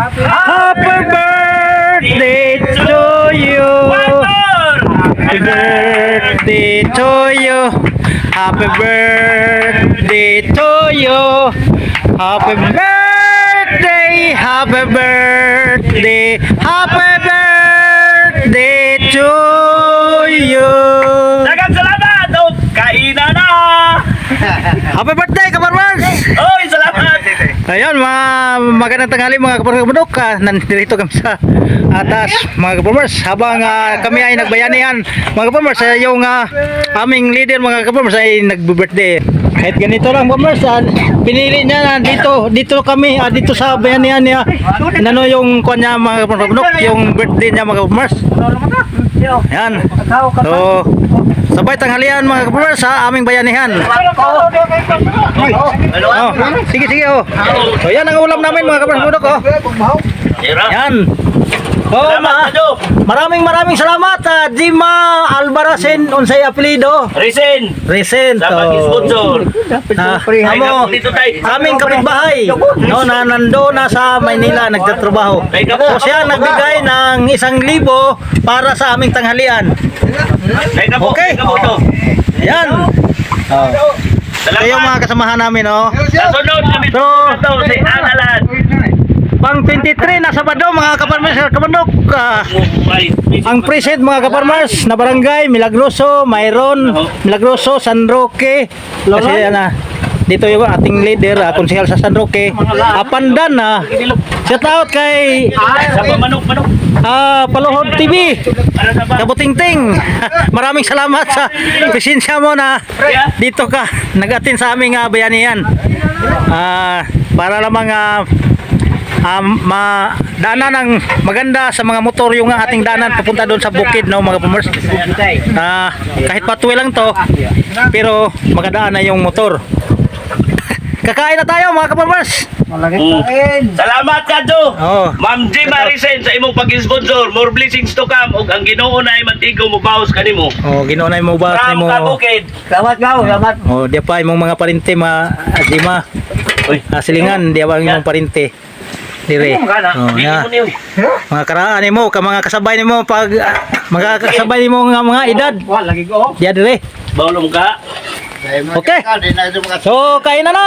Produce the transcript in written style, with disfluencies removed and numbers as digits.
Happy birthday to you. Happy birthday to you. Happy birthday to you. Happy birthday, happy birthday, happy birthday to you. Daghang salamat! Oh, kainan na! Happy birthday, kaparmers! Oy, salamat! Ayun, mga magandang tanghali, mga kaparmers. Nandito kami sa taas, mga kaparmers. Habang kami ay nagbayanihan, mga kaparmers, yung aming leader, mga kaparmers, ay nagbe-birthday. Kahit ganito lang, kaparmers, pinili niya na dito, dito kami, dito sa bayanihan niya. Ano yung kanya niya, mga kaparmers, yung birthday niya, mga kaparmers. Yan. So, sabay tanghalian, mga kaparmers, sa aming bayanihan. Oh, sige, sige, oh. So yan ang ulam namin, mga kaparmers, oh. Yan. Oh, Salamat, Kadyo. Maraming maraming salamat, Jima Albaracin, unsay apelyido? Risen! Recent. Sa pag-sponsor. Amo, Dito tayo. aming kapitbahay, no, na nando na sa Maynila nagtatrabaho. So siya nagbigay ng 1,000 para sa aming tanghalian. Okay. Yan. Oh. Ito yung mga kasamahan namin, oh. Sa sunod kami So, si Analan. Pang 23 na Sabado, mga kaparmers, kabandok. Ang present, mga kaparmers, na barangay Milagroso, Mayron, Milagroso, San Roque. Kasi yan na. Dito yung ating leader, konsehal sa San Roque. Apandan na. Shout out kay Sa manok manok. Palohod TV. Para sa ba? Kabutingting. Maraming salamat sa presensya mo na dito ka nag-attend sa aming bayanihan. Para lamang madaanan ng maganda sa mga motor yung ating daanan papunta doon sa bukid, no, mga farmers. Kahit pathway lang to, pero makadaan na yung motor. Kakain na tayo, mga kaparmers. Salamat, Kadyo. Oh. Ma'am G. Maricen, sa imong pag-sponsor, more blessings to come ug ang Ginoo na ay mantigo mo baos kanimo. Oh, Ginoo na mo ba From mo? Kabukid. Salamat gaw, salamat. Oh, di pa imong mga parente ma Jima. Uy. Silingan, di ba ang imong parente? Dire. Oh, Dili ya. mo niyo. Mga karaan nimo, ka mga kasabay nimo pag mga kasabay nimo nga mga edad. Wa lagi ko. Diya dire. Bawlom ka. Okay. So, kain na na.